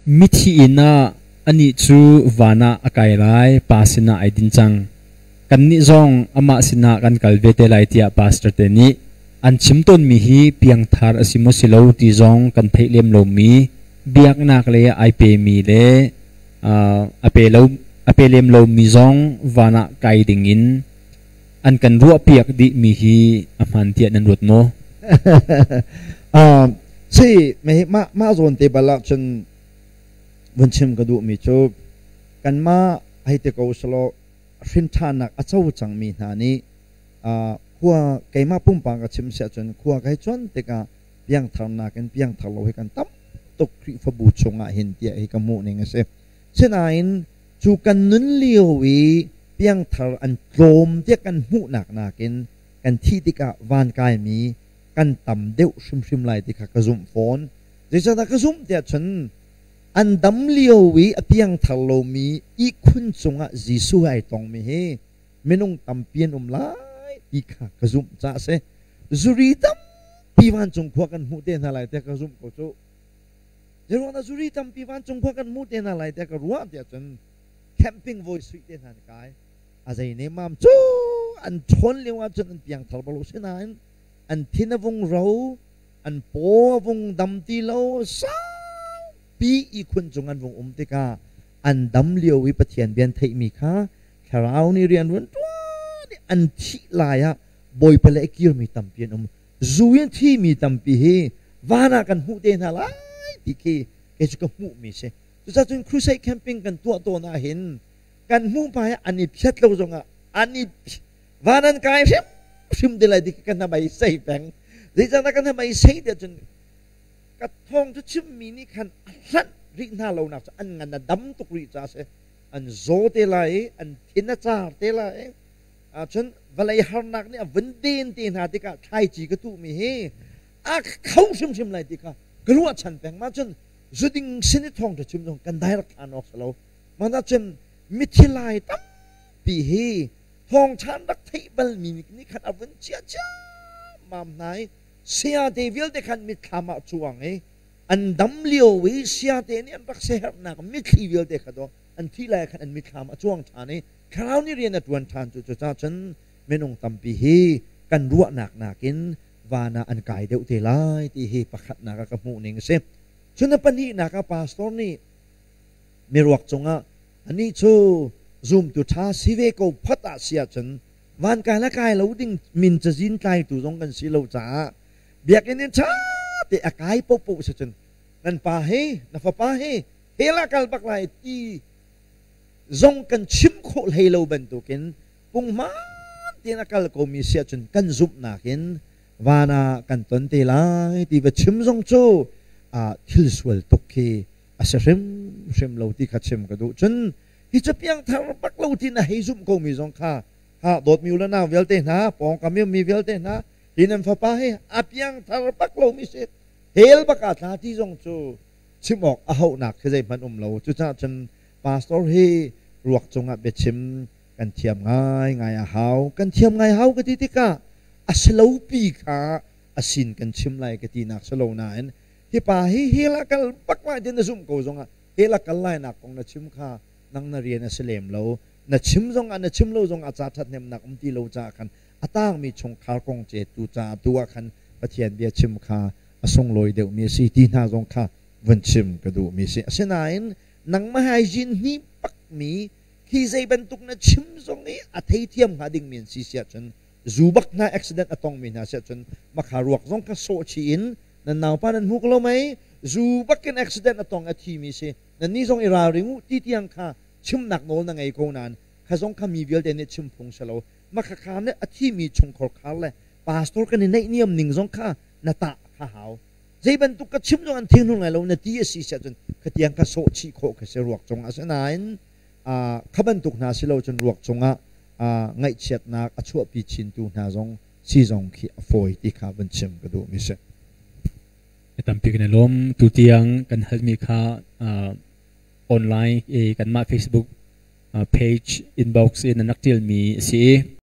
Mithi inn ah anih cu van ah a kai lai, pa sinah ai din cang. Kannih zong amah sinah kan kal ve te lai tiah pastor te nih an chim tawnmi hi piangthar a si maw si lo ti zong kan theih lem lomi biaknak lei ah ai pemi le a pe lo a pe lem lomi zong van ah kai ding in an kan ruahpiak dihmi hi a hmaan tiah nan ruat maw? Si mah mah zawn te bal ah cun vun chim ka duhmi cu kanmah hei ti ko selaw hrinṭhannak a co cangmi hna nih khua keimah pumpak ka chim siah cun khua ka hei cuan tikah piangtharnak in piangthar lo hi kan tam tuk Khrihfabu chungah hin tiah hi ka hmuh ning a si. Sinain cu kan nun lio i piangthar an tlawm tiah kan hmuhnak nakin kan thih tikah van kaimi kan tam deuh hrimhrim lai ti kha ka zumh fawn. Zeicahtiah ka zumh tiah cun an dam lio i a piangthar lomi ihkhun cungah Jesuh ai tongmi hi minung tampi an um lai ti kha ka zumh caah a si. Zuri tampi vancung khua kan hmuh te hna lai tiah ka zumh ko cu. Zeiruangah zuri tampi vancung khua kan hmuh te hna lai tiah ka ruah tiah cun camping voi suih te hna kai a zei ne mam cu an ṭhawn lio ah cun an piangthar bal sinain an thin a vung ro an paw a vung dam ti lo saupi ihkhun cung an vung um tikah an dam lio i Pathian bia an theihmi kha thlarau nih rian run ṭuan i an thih lai ah Bawipa le a kirmi tampi an um zu in thimi tampi hi van ah kan hmuh te hna lai ti khi kei cu ka hmuhmi si. Cucaah cun crusade camping kan tuah tawn ah hin kan hmuh hmai ah an i phiat lo zongah an i van an kai hrim hrim te lai ti kan hnamei sei peng. Zeicahtiah kan hnamei sei tiah cun ka thawng cu chimmi nih khan a hlanh rih hna lo nak cu an ngan a dam tuk rih caah si. An zaw te lai i an thin a car te lai i ahcun vawlei harnak nih a vun den te hna tikah thlaici ka tuhmi hi a kho hrimhrim lai ti kha ka ruahchan peng. Mah cun zuding sin i thawngṭha chim zong kan dai rak thlan awk si lo. Mah cun mithi lai tampi hi thawngṭha rak theih balmi nih khan a vun chia ciammam hna i sayate vialte khan mitthlam ah cuang i an dam lio i sayate nih an rak siaherhnak mitthli vialte kha dawh an thih lai khan an mitthlam a cuang ṭhan i thlarau nih rian a ṭuan ṭhan. Cu cucaah cun minung tampi hi kan ruahnak nakin van ah an kai deuh te lai ti hi pakhatnak ah ka hmuh ning a si. Cun a pahnihnak ah pastor nih miruak cungah anih cu zumtu ṭha si ve ko phot ah si ahcun van kai le kai lo ding min cazin tlaitu zong kan si lo caah biakinn in ṭha te a kai popoh si cun nan pa hi na fapa hi hell ah kal bak lai ti zong kan chim khawh hlei lo bantukin punghman tein a kal komi si ahcun kan zumhnak in van ah kan ton te lai ti va chim zong cu thil sual tuk khi a si hrimhrim lo ti kha chim ka duh. Cun hi cu piangthar bak lo ti na hei zumh komi zong kha ha dawtmi u le nau vialte hna, pawngkam mi vialte hna, hi nan fapa hi a piangthar bak lomi si, hell bak ah tla ti zong cu chim awk a hauhnak khi zeihmanh um lo. Cucaah cun pastor hi ruak cungah biachim kan thiam ngaingai a hau. Kan thiam ngai hau ka ti tikah a si lopi kha a sin kan chim lai ka tinak si lo nain hi pa hi hell ah kal bak lai ti na zumh ko zongah hell ah kal lai nak kong na chim kha nang na rian a si lem lo. Na chim zongah na chim lo zongah ca ṭhathnemnak um ti lo caah khan a tangmi chungkhar kong ce tu caah tu ah khan Pathian bia chim kha a sunglawi deuhmi a si ti hna zong kha vun chim ka duhmi a si. Asinain nangmah hai zin hni bakmi khi zei bantuk na chim zong i a theithiam hnga dingmi an si si ahcun zu bak hna accident a tongmi hna si ahcun makha ruak zong kha sawh chih in nan naupa nan hmu ko lo mei, zu bakin accident a tong a thimi si, nan ni zong i ralring u ti tiang kha chimnak nawl na ngei ko nain kha zong kha mi vialte nih chim phung si lo. Makha kha nih a thimi chungkhar khar le pastor kan i neih niam ning zong kha na tah kha hau. Zei bantuk ka chim zong an thinhung lai lo na ti a si si ahcun khatiang kha sawh chih khawh kha si ruak cung asinain kha bantuk hna si lo cun ruak cungah ngaihchiatnak a chuahpi chintu hna zong si zong khi a fawi ti kha vun chim ka duhmi si. Tampi kan i lawm. Tutiang kan halmi kha online i kanmah Facebook page inbox in an rak ṭialmi a si.